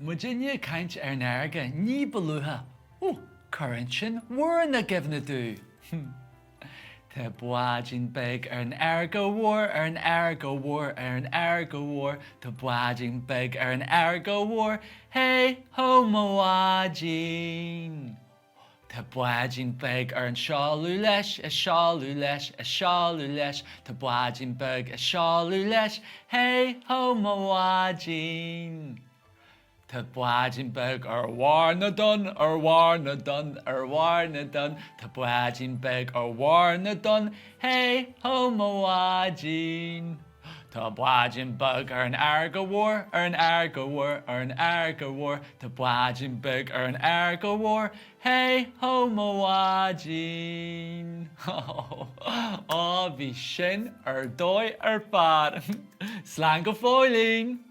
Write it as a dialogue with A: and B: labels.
A: Muidinne ag caint ar an fharraige ní ba luaithe, ó, chuir ansin mhór na gcuimhne domh. Tá báidín beag ar an fharraige mhór, ar an fharraige mhór, ar an fharraige mhór, Tá báidín beag ar an fharraige mhór, Hey ho mo bháidín. Tá báidín beag ar an seoladh leis, a seoladh leis, a seoladh leis, Tá báidín beag a seoladh leis, Hey ho mo bháidín. Tá báidín beag ar bharr na dtonn, ar bharr na dtonn, ar bharr na dtonn, Tá báidín beag ar bharr na dtonn, Hey ho mo bháidín. Tá báidín beag ar an fharraige mhór, ar an fharraige mhór, ar an fharraige mhór, Tá báidín beag ar an fharraige mhór, Hey ho mo bháidín. Á bhí sin ar dóigh ar fad. Slán go fóillín!